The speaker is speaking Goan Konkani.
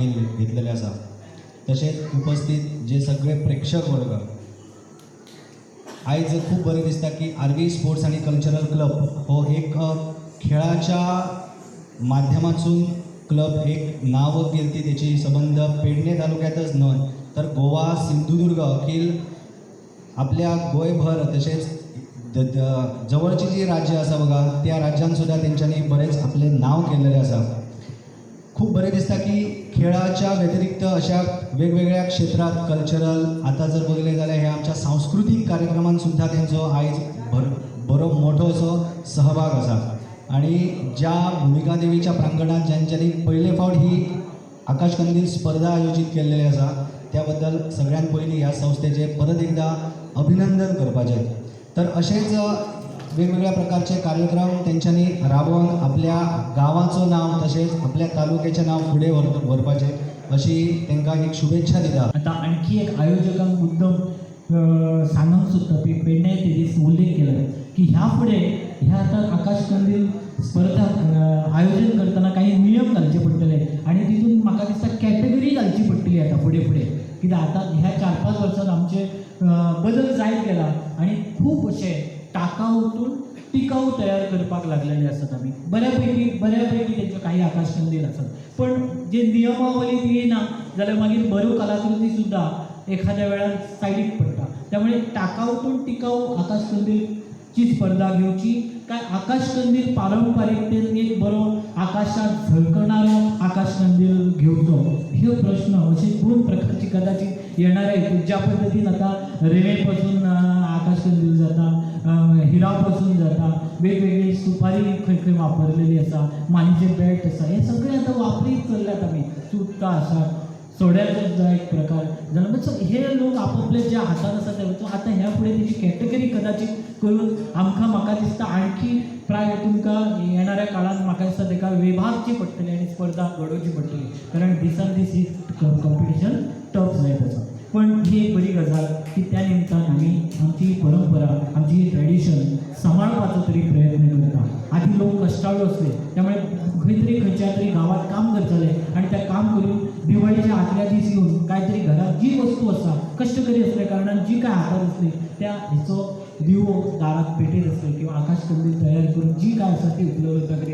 भाग घेतलेले आसा. तशेंच उपस्थित जे सगळे प्रेक्षक वर्ग, आयज खूब बरें दिसता की आरवी स्पोर्ट्स आनी कल्चरल क्लब हो एक खेळाच्या माध्यमातून क्लब एक नांव कीर्ती त्याची संबंद पेडणे तालुक्यातच न्हय तर गोवा, सिंधुदुर्ग, अखिल आपल्या गोंयभर तशेंच जवळची जी राज्य आसा बघा, त्या राज्यान सुद्दां तेंच्यांनी बरेंच आपलें नांव केल्लेलें आसा. खूब बरें दिसता की खेळाच्या व्यतिरिक्त अशा वेगवेगळ्या क्षेत्रात कल्चरल, आतां जर बघितलें जाल्यार हे आमच्या सांस्कृतीक कार्यक्रमान सुद्दां तेंचो आयज बरो मोठो असो सहभाग आसा. आनी ज्या भुमिका देवीच्या प्रांगणांत ज्यांच्यांनी पयले फावट ही आकाश कंदील स्पर्धा आयोजीत केल्लेली आसा, त्या बद्दल सगळ्यात पयलीं ह्या संस्थेचें परत एकदां अभिनंदन करपाचें. तर अशेंच वेगवेगळ्या प्रकारचे कार्यक्रम तेंच्यांनी राबोवन आपल्या गांवाचो नांव तशेंच आपल्या तालुक्याचें नांव फुडें व्हरपाचें अशी तांकां एक शुभेच्छा दिता. आता आणखी एक आयोजकांक मुद्दम सांगूंक सोदता की पेडणे तेजेस उल्लेख केला की ह्या फुडें ह्या आतां आकाश कंदील स्पर्धा आयोजन करतना काही नियम घालचे पडटले आनी तितून म्हाका दिसता कॅटेगरी घालची पडटली आतां फुडें फुडें, कित्याक आतां ह्या 4-5 वर्सांत आमचे बदल जायत गेला आनी खूब अशे टाकाऊतून टिकाऊ तयार करपाक लागलेले आसात आमी. बऱ्यापैकी तेंच्यो काही आकाश कंदील आसात, पण जे नियमावली येयना जाल्यार मागीर बऱ्यो कलाकृती सुद्दां एखाद्या वेळार सायडीक पडटा. त्यामुळे टाकाऊतून टिकाऊ आकाश कंदीलची स्पर्धा घेवची काय आकाश कंदील पारंपारिकतेन एक बरो आकाशात झळकणारो आकाश कंदील घेवचो, हे प्रश्न असे दोन प्रकारची कदाचित येणार आहे. ज्या पद्दतीन आतां रेवेपासून आकाश कंदील जाता, हिरापासून जाता, वेगवेगळी सुपारी खंय खंय वापरलेली आसा, मानीचे बेल्ट आसा, हे सगळे आतां वापरीत चल्ल्यात आमी. चुडटां आसा, सोड्याचो सुद्दां एक प्रकार जाल्यार म्हणजे हे लोक आपापले जे हातान आसा ते. आतां ह्या फुडें तेजी कॅटेगरी कदाचित करून आमकां म्हाका दिसता आणखी प्राय तुमकां येणाऱ्या काळांत म्हाका दिसता तेका विभागची पडटली आनी स्पर्धा घडोवची पडटली, कारण दिसान दीस ही कॉम्पिटिशन टफ जायत आसा. पण ही एक बरी गजाल की त्या निमतान आमी आमची ही परंपरा, आमची ही ट्रेडिशन सांबाळपाचो तरी प्रयत्न करता. आदी लोक कश्टाळू आसले, त्यामुळे खंय तरी खंयच्या तरी गांवांत काम करताले आनी त्या काम करून दिवाळीच्या आदल्या दीस येवन काय तरी घरात जी वस्तू आसा, कश्टकरी असल्या कारणान जी काय हातात आसली त्या हेचो दिवो दारात पेटयत आसले किंवा आकाश कंदील तयार करून जी काय आसा ती उपलब्धता करीत.